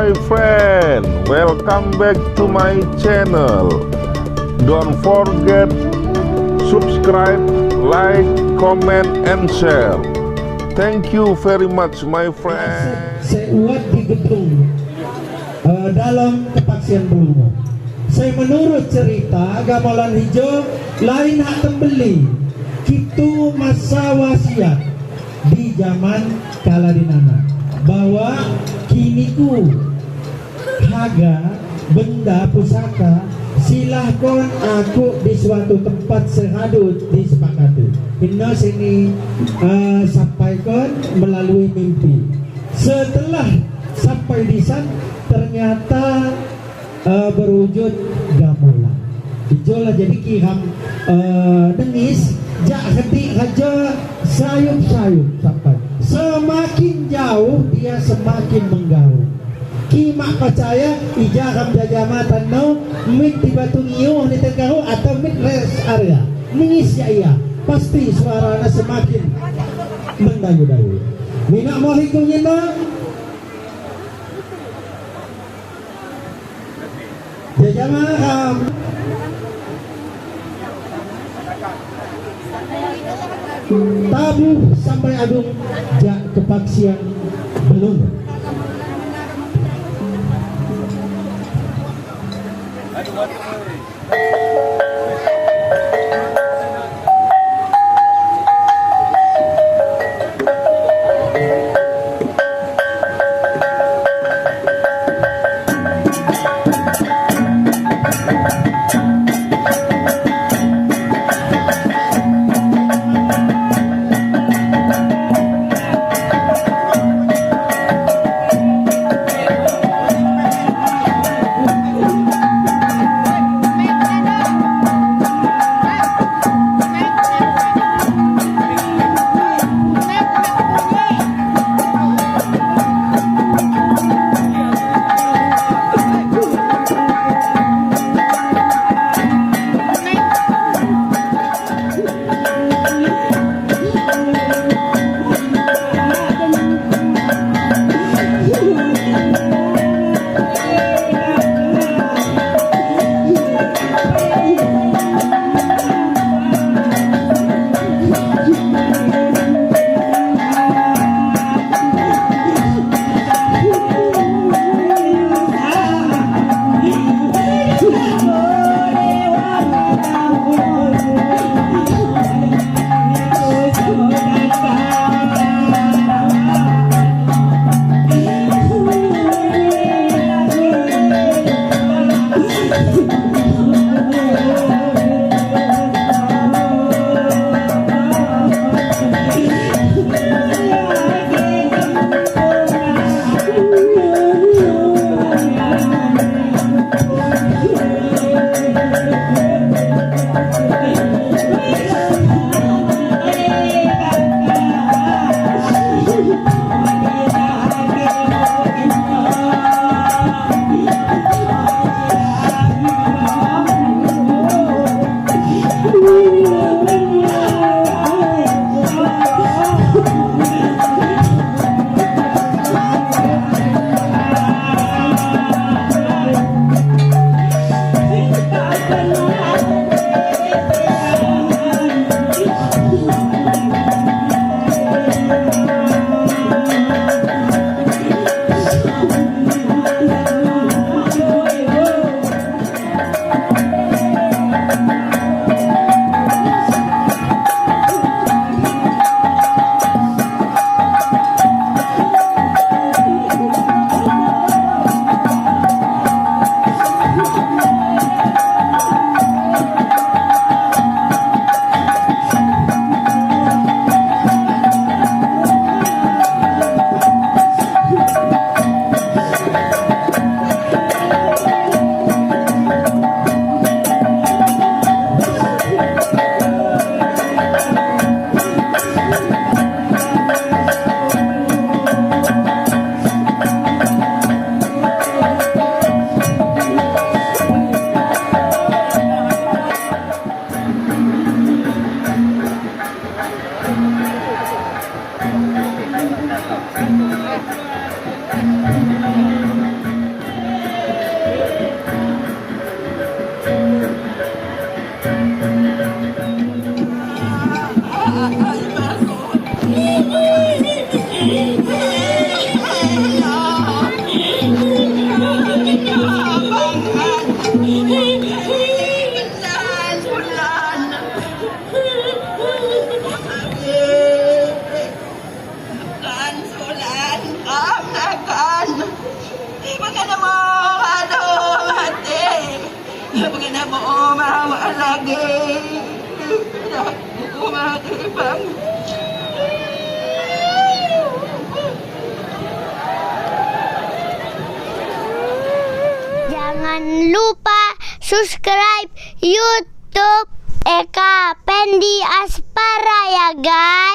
my friend, welcome back to my channel. Don't forget subscribe, like, comment, and share. Thank you very much, my friend. Seuat di gedung dalam Kepaksian Belungu. Saya menurut cerita gamelan hijau lain hak tembeli. Itu masa wasiat di zaman Kaladinana bahwa kiniku haga benda pusaka silahkan aku di suatu tempat sehadut disepakati. Ini sini sampaikan melalui mimpi. Setelah sampai di sana ternyata berwujud gamelan. Ijolah jadi kiram dengis jak heti raja sayup-sayup sampai. Semakin jauh dia semakin menggaung. Kimak percaya ijaram jajamatan no mit di batu ngiuh di tengkaru atau mit rest area. Nengis ya iya pasti suaranya semakin mendayu-dayu. Minak mau hikungnya no jajamaram tabuh sampai agung jak Kepaksian Belungu. Tidak mau lagi. Aku mati, Bang. Jangan lupa subscribe YouTube Eka Pendi Aspara ya guys.